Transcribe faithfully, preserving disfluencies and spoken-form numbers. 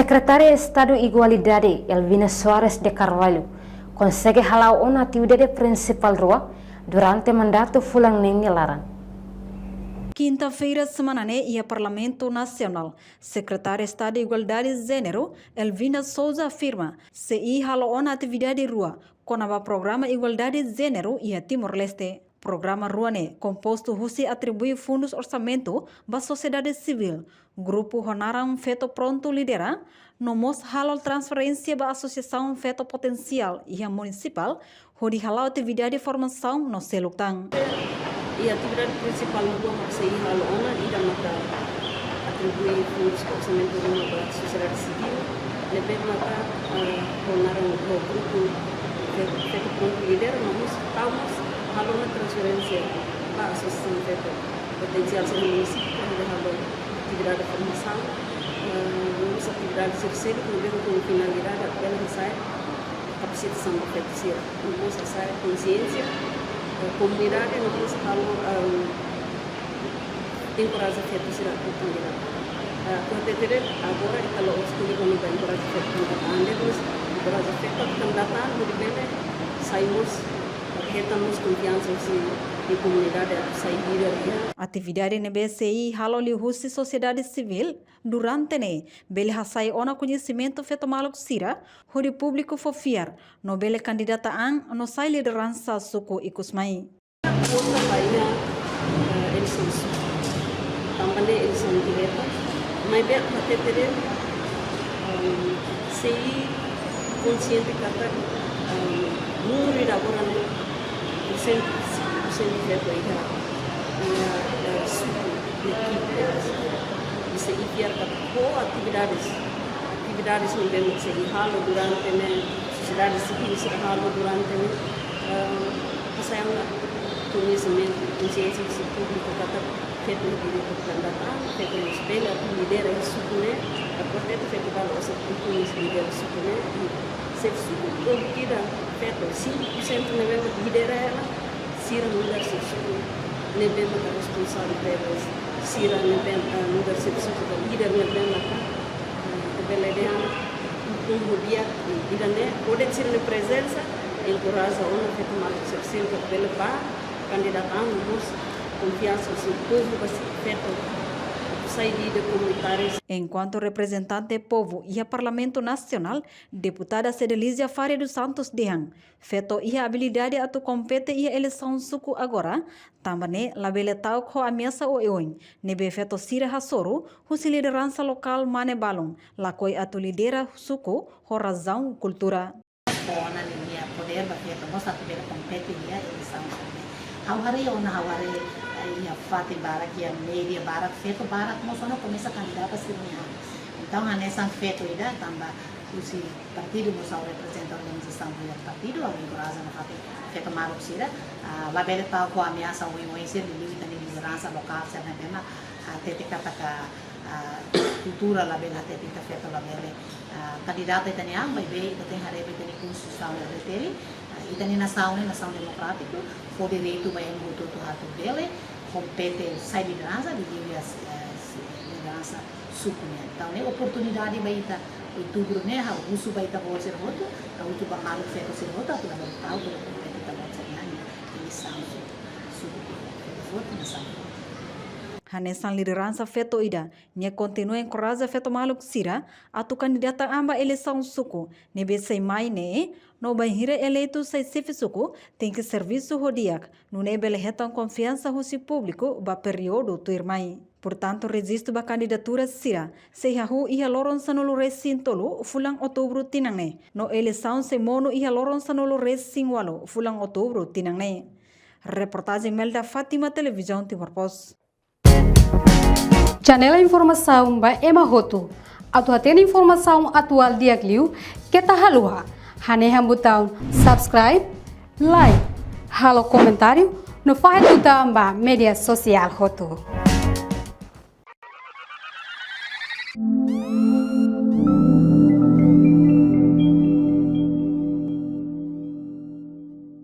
Sekretária Estadu Igualdade, Elvina Soares de Carvalho, konsege hala'o ona atividade prinsipál rua durante mandatu fulan neen nia laran. Kinta-feira semana ne'e iha Parlamentu Nasionál, Sekretária Estadu Igualdade Jéneru, Elvina Sousa afirma, sei halo ona atividade rua kona-ba programa igualdade jéneru iha Timor-Leste. Programa rua ne'e kompostu husi atribui fundus orsamentu ba sosiedade sivíl, grupu ho naran Feto Prontu Lidera, no mós halo transferénsia ba asosiasaun feto potensiál iha munisipál, hodi hala'o atividade formasaun no seluk tan. I atividade prinsipál rua mak sei halo ona, ida maka atribui fundus orsamentu ruma ba sosiedade sivíl, ne'ebé maka, eh, ho naran ho grupu Fe-, Feto Prontu Lidera, no mós tau mós halo ona transferénsia ba asosiasaun feto potensiál sira iha munisípiu, hodi halo atividade formasaun, eh, no mós atividade sira seluk, ne'ebé ho finalidade atu bele hasa'e kapasitasaun ba feto sira, no mós hasa'e konsiénsia, eh, komunidade, no mós halo, eh, enkoraja feto sira atu kandidata. Eh, atu hatete de'it, agora ita la'ós tuir kona-ba enkoraja feto kandidata an de'it, mas enkoraja feto atu kandidata an hodi bele sai mós, hetan mós konfiansa husi komunidade atu sai líder iha. Atividade ne'ebé sei halo liuhusi sosiedade sivíl durante ne'e bele hasa'e ona koñesimentu feto maluk sira, hodi públiku fó fiar no bele kandidata an no sai lideransa suku ikus mai. Vota ba iha, eh, eleisaun suku. Tanba ne'e eleisaun direta. Maibé atu hatete de'it, ehm, sei konsiente katak, ehm, númeru ida agora ne'e, porsentu, porsentu feto iha, iha, eh, suku, iha ekipa. I sei fiar katak ho atividades, atividades ne'ebé sei halo durante ne'e, sosiedade sivíl sei halo durante ne'e, ehm, hasa'e ona koñesimentu, konsiénsia husi públiku katak feto direitu kandidata, feto mós bele atu lidera iha suku ne'e, atu hatete feto balu osan atu lidera suku ne'e, i se suku ida feto, sinku porsentu ne'ebé mak lidera hela, sira nu'udar xefe suku ne'ebé maka responsavel, sira ne'ebé, eh, nu'udar xefe suku ka líder ne'ebé maka, eh, bele dehan ukun ho di'ak, ida-ne'e, ho de'it sira-nia prezensa, enkoraja ona feto maluk sira seluk atu bele bá kandidata an no mós konfiansa husi povu ba sira feto atu sai líder komunitáriu. Enkuantu reprezentante povu iha Parlamentu Nasionál, Deputada Cedelizia Faria dos Santos dehan, feto iha abilidade atu kompete iha eleisaun suku agora, tanba ne'e labele ta'uk ho ameasa oioin ne'ebé feto sira hasoru husi lideransa lokál mane balun, lakohi atu lidera suku ho razaun kultura. Ona ninia podér ba feto mós atu bele kompete iha eleisaun suku. Ha'u haree ona, ha'u haree, eh, iha fatin barak, iha média barak, feto barak mós ona komesa kandidata sira-nia an. Entaun, hanesan feto ida, tanba husi partidu mós ha'u reprezenta organizasaun iha partidu, ha'u enkoraja nafatin feto maluk sira, ah, labele ta'uk ho ameasa oioin sira, liuliu ita-nia lideransa lokál sira ne'ebé mak, ah, hatete katak, ah, kultura labele hatete ita feto labele, ah, kandidata ita-nia an, maibé ita tenke haree ba ita-nia konstituisaun ne'e refere, ah, ita-nia nasaun ne'e nasaun demokrátiku, fó direitu ba ema hotu-hotu atu bele kompete sai lideransa, liuliu iha, eh, lideransa suku nian. Entaun, ne'e oportunidade ba ita, Outubru ne'e, ha'u husu ba ita-boot sira hotu, ha'u husu ba maluk feto sira hotu, atu labele ta'uk, atu kompete ita-boot sira-nia an iha eleisaun suku, suku feto hotu, nasaun hotu. Hanesan lideransa feto ida, nia kontinua enkoraja feto maluk sira atu kandidata an ba eleisaun suku ne'ebé sei mai ne'e, no bainhira eleitu sai xefe suku, tenke servisu ho di'ak, nune'e bele hetan konfiansa husi públiku ba períodu tuirmai. Portantu, rejistu ba kandidatura sira sei hahú iha loron sanulu-resin-tolu fulan Outubru tinan ne'e, no eleisaun sei monu iha loron sanulu-resin-ualu fulan Outubru tinan ne'e. Reportajen Melda Fátima, Televizaun Timor Post. Janela informasaun ba ema hotu. Atu hatene informasaun atuál di'ak liu, keta haluha hanehan butaun subscribe, like, halo komentáriu, no fahe tutan ba média sosiál hotu.